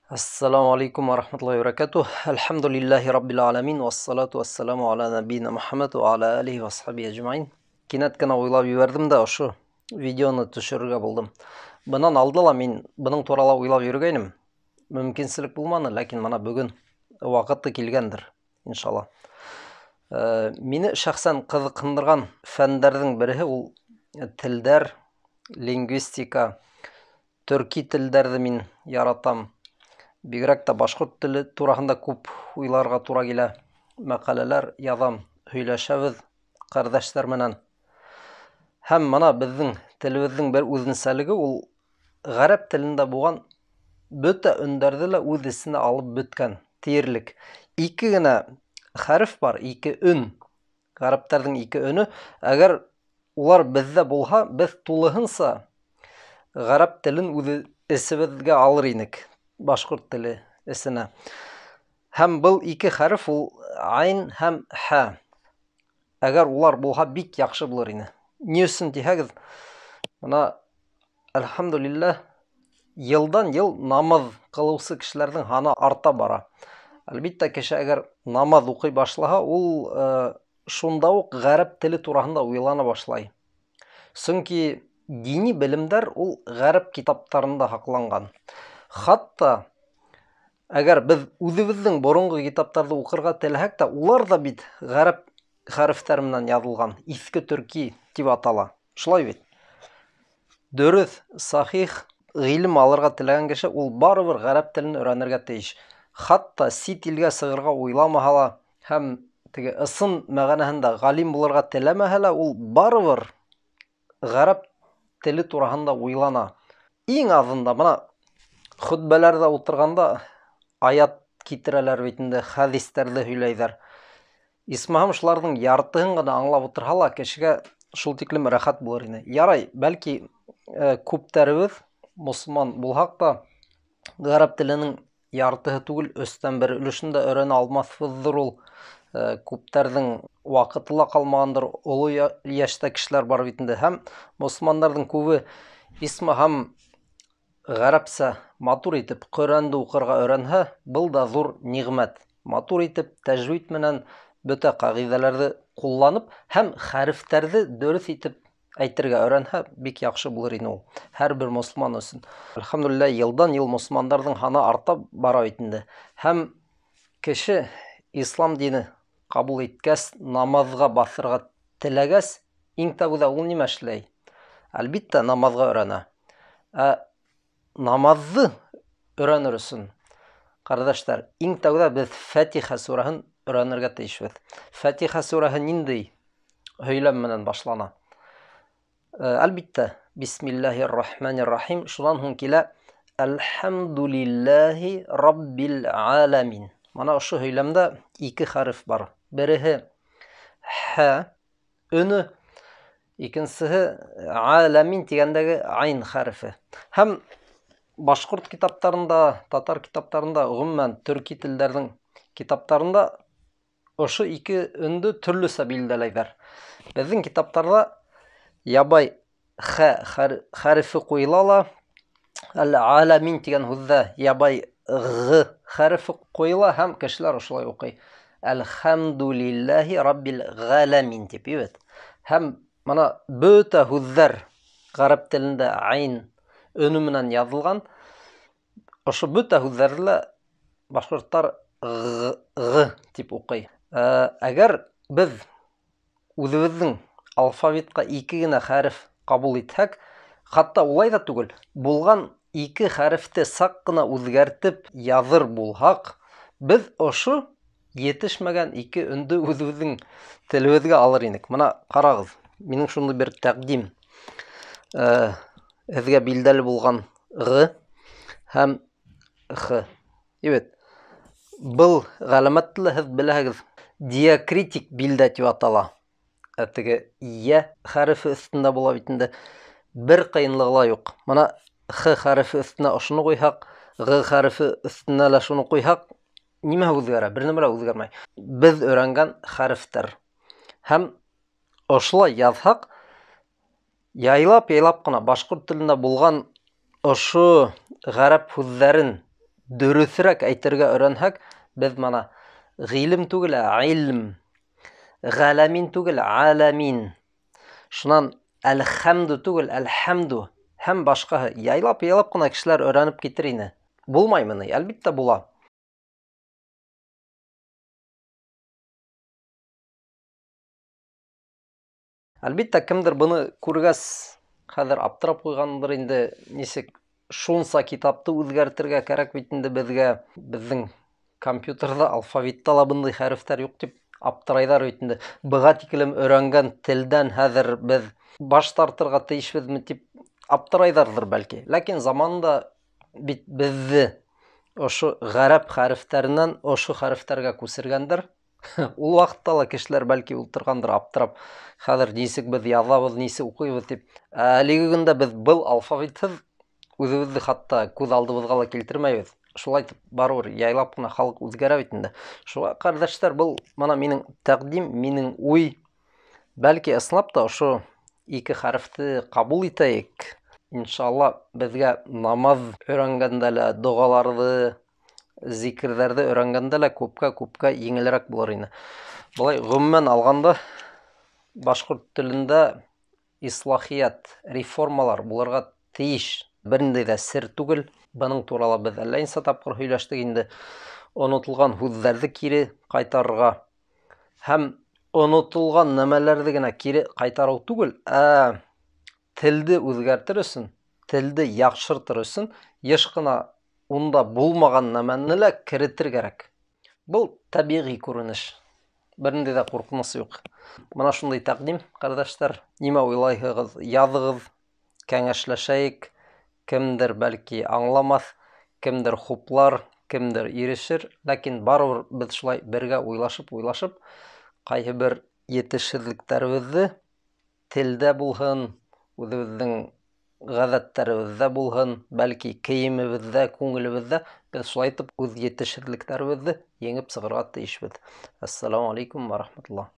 Ассаламу алейкум ва рахматуллахи ва баракатух. Әлхәмдүлилләһи раббил аламин вассалату вассаламу аля набийна Мухаммад ва аля алихи ва асхаби әҗмәин. Кинәт кенә уйлап ебәрҙем дә ошо видеоны төшөрөргә булдым. Бынан алда ла мин бының турала уйлап йөрөгәйнем. Мөмкинселек булманы, ләкин мына бөгөн ваҡыты килгәндер, иншалла. Мине шәхсән ҡыҙыҡһындырған фәндәрҙең береһе ул телдәр, лингвистика, төрки телдәрҙе мин яратам. Бигерәк тә башҡорт теле тураһында күп уйларға тура килә. Мәҡәләләр яҙам, һөйләшәбеҙ ҡәрҙәштәр менән. Һәм мына беҙҙең телебеҙҙең бер үҙенсәлеге ул ғәрәп телендә булған бөтә өндәрҙе лә үҙ эсенә алып бөткән тиерлек. Ике генә хәреф бар, ике өн. Ғәрәптәрҙең ике өнө. Әгәр улар беҙҙә булһа, беҙ тулыһынса ғәрәп телен үҙ эсебеҙгә алыр инек, башҡорт теле эсенә. Һәм был ике хәреф ул айн һәм хә. Әгәр улар булһа, бик яҡшы булыр ине. Ни өсөн тиһәгеҙ, мына әлхәмдүлилләһ, йылдан йыл намаҙ ҡылыусы кешеләрҙең һаны арта бара. Әлбиттә, кеше әгәр намаҙ уҡый башлаһа, ул шунда уҡ ғәрәп теле тураһында уйлана башлай. Сөнки дини белемдәр ул ғәрәп китаптарында һаҡланған. Хатта әгәр беҙ үҙебеҙҙең боронғо китаптарҙы уҡырға теләһәк тә, улар ҙа бит ғәрәп хәрефтәр менән яҙылған, иҫке төрки тип атала. Шулай бит. Дөрөҫ, сахих ғилем алырға теләгән кеше ул барыбер ғәрәп телен өйрәнергә тейеш. Хатта сит илгә сығырға уйламаһа ла һәм теге ысын мәғәнәһендә ғалим булырға теләмәһә лә, ул барыбер ғәрәп теле тураһында уйлана. Иң аҙында мына хөтбәләрҙә ултырғанда аят китерәләр бит инде, хәдистәрҙе һөйләйҙәр. Исмаһам шуларҙың яртыһын ғына аңлап ултырһа ла, кешегә шул тиклем рәхәт булыр ине. Ярай, бәлки күптәребеҙ мосолман булһаҡ та, ғәрәп теленең яртыһы түгел, өстән бер өлөшөн дә өйрәнә алмаҫбыҙҙыр ул. Күптәрҙең ваҡыты ла ҡалмағандыр, оло йәштә кешеләр бар бит инде. Һәм мосолмандарҙың күбе исмаһам ғәрәпсә матур итеп Ҡөрьәнде уҡырға өйрәнһә, был да ҙур ниғмәт. Матур итеп тәжвид менән бөтә ҡағиҙәләрҙе ҡулланып һәм хәрефтәрҙе дөрөҫ итеп әйтергә өйрәнһә, бик яҡшы булыр ине ул һәр бер мосолман өсөн. Әлхәмдүлилләһ, йылдан йыл мосолмандарҙың һаны арта бара бит инде. Һәм кеше ислам дине ҡабул иткәс, намаҙға баҫырға теләгәс, иң тәүҙә ул нимә эшләй? Әлбиттә, намаҙға өйрәнә. Ә намаҙҙы өйрәнер өсөн, ҡәрҙәштәр, иң тәүҙә беҙ Фатиха сүрәһен өйрәнергә тейешбеҙ. Фатиха сүрәһе ниндәй һөйләм менән башлана? Әлбиттә, Бисмиллаһир-рахманир-рахим. Шунан һуң килә Әлхәмдүлилләһи раббил аламин. Мына ошо һөйләмдә ике хәреф бар. Береһе хә өнө, икенсеһе аламин тигәндәге айн хәрефе. Һәм башҡорт китаптарында, татар китаптарында, ғөмүмән төрки телдәрҙең китаптарында ошо ике өндө төрлөсә билдәләйҙәр. Беҙҙең китаптарҙа ябай хә хәрефе ҡуйыла ла, әл-аламин тигән һүҙҙә ябай ғ хәрефе ҡуйыла һәм кешеләр ошолай уҡый. Әлхәмдүлилләһи раббил ғәләмин тип, бит. Һәм мына бөтә һүҙҙәр ғәрәп телендә айн өнө менән яҙылған. Ошо бөтә һүҙҙәрҙе лә башҡорттар ғ тип уҡый. Әгәр беҙ үҙебеҙҙең алфавитҡа ике генә хәреф ҡабул итһәк, хатта улай ҙа түгел, булған ике хәрефте саҡ ҡына үҙгәртеп яҙыр булһаҡ, беҙ ошо етешмәгән ике өндө үҙебеҙҙең телебеҙгә алыр инек. Мына ҡарағыҙ, минең шундай бер тәҡдим. Һеҙгә билдәле булған ғ һәм х. Ебет. Был ғәләмәтте лә һеҙ беләһегеҙ, диакритик билдә тип атала. Ә теге йә хәрефе өҫтөндә була бит инде, бер ҡыйынлығы ла юҡ. Мына х хәрефе өҫтөнә ошоно ҡуйһаҡ, ғ хәрефе өҫтөнә лә шуны ҡуйһаҡ, нимә үҙгәрә? Бер нәмә лә үҙгәрмәй. Беҙ өйрәнгән хәрефтәр. Һәм ошолай яҙһаҡ, яйлап-яйлап ҡына башҡорт телендә булған ошо ғәрәп һүҙҙәрен Дөрөҫөрәк әйтергә өйрәнһәк, беҙ мына ғилем түгел, ә ғилм, ғәләмин түгел, әләмин. Шунан әлхәмду түгел, әлхәмду һәм башҡаһы. Яйлап-яйлап ҡына кешеләр өйрәнеп китер ине. Булмаймы ни? Әлбиттә була. Әлбиттә, кемдер быны күргәс, хәҙер аптырап ҡуйғандыр инде, нисек шунса китапты үҙгәртергә кәрәк бит инде беҙгә, беҙҙең компьютерҙа, алфавитта ла бындай хәрефтәр юҡ тип аптырайҙар бит инде. Быға тиклем өйрәнгән телдән хәҙер беҙ баш тартырға тейешбеҙме тип аптырайҙарҙыр бәлки. Ләкин заманында бит беҙҙе ошо ғәрәп хәрефтәренән ошо хәрефтәргә күсергәндәр. Ул ваҡытта ла кешеләр бәлки ултырғандыр аптырап, хәҙер нисек беҙ яҙабыҙ, нисек уҡыйбыҙ тип. Әлеге көндә беҙ был алфавитһыҙ үҙебеҙҙе хатта күҙ алдыбыҙға ла килтермәйбеҙ. Шулай итеп барыбер яйлап ҡына халыҡ үҙгәрә бит инде. Шуға, ҡәрҙәштәр, был мына минең тәҡдим, минең уй. Бәлки ысынлап та ошо ике хәрефте ҡабул итәйек. Иншалла, беҙгә намаҙ өйрәнгәндә лә, доғаларҙы, зикерҙәрҙе өйрәнгәндә лә күпкә-күпкә еңелерәк булыр ине. Былай ғөмүмән алғанда башҡорт телендә ислахият, реформалар булырға тейеш. Бер ниндәй ҙә сер түгел. Бының турала беҙ әллә нисә тапҡыр һөйләштек инде. Онотолған һүҙҙәрҙе кире ҡайтарырға һәм онотолған нәмәләрҙе генә кире ҡайтарыу түгел, ә телде үҙгәртер өсөн, телде яҡшыртыр өсөн йыш ҡына унда булмаған нәмәне лә керетер кәрәк. Был тәбиғи күренеш. Бер ниндәй ҙә ҡурҡыныс юҡ. Мына шундай тәҡдим, ҡәрҙәштәр. Нимә уйлайһығыҙ, яҙығыҙ, кәңәшләшәйек. Кемдер бәлки аңламаҫ, кемдер хуплар, кемдер ирешер, ләкин барыбер беҙ шулай бергә уйлашып-уйлашып ҡайһы бер етешһеҙлектәребеҙҙе телдә булһын, үҙебеҙҙең ғәҙәттәребеҙҙә булһын, бәлки кейемебеҙҙә, күңелебеҙҙә беҙ шулай итеп үҙ етешһеҙлектәребеҙҙе еңеп сығырға тейешбеҙ. Ассаламу алейкум ва рахматуллах.